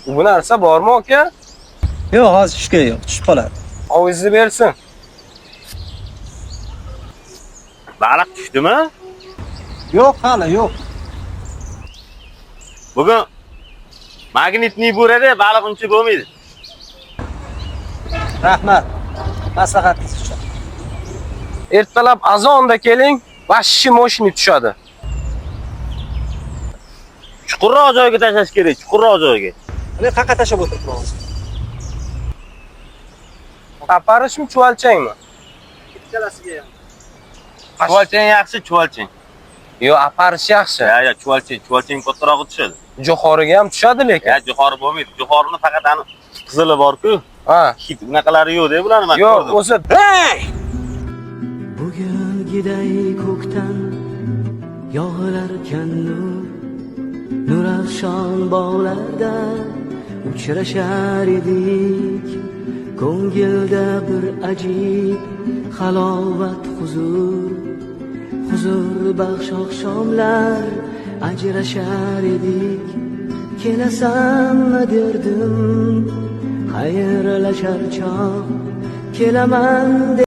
Bu narsa bormi, aka? Yo'q, hozir tushgan yo'q, tushib qoladi. Ovingizni bersin. Baliq tushdimi? Yo'q, hali yo'q. Bugun magnitniy burada baliq uncha bo'lmaydi. Rahmat. Maslahatingiz uchun. Ertalab azonda keling, vashshi moshina tushadi. Chuqurroq joyga tashlash kerak, chuqurroq joyga. Men qayerga tashlab o'tiribman hozir? Aparishmi, chuvalchangmi? Ikkalasiga ham. Chuvalchang yaxshi, chuvalchang. Yo'q, aparish yaxshi. Ya, ya, chuvalchang, chuvalchang kattarog'i tushadi. Jo'xoriga ham tushadi lekin. Ya, jo'xori bo'lmaydi. Jo'xorini faqat ani qizili bor-ku. Ha. Hit bunaqalari yo'q-da, bularni men Yo'q, ko'rdim. o'zi Hey! Bugungiday ko'kdan yog'ilarkan nur, nurafshon bog'larda uchrashar edik. Ko'ngilda bir ajib halovat, huzur, huzur baxsh oqshomlar ajrashar edik. Kelasanmi derdim xayrlashar chog', kelaman.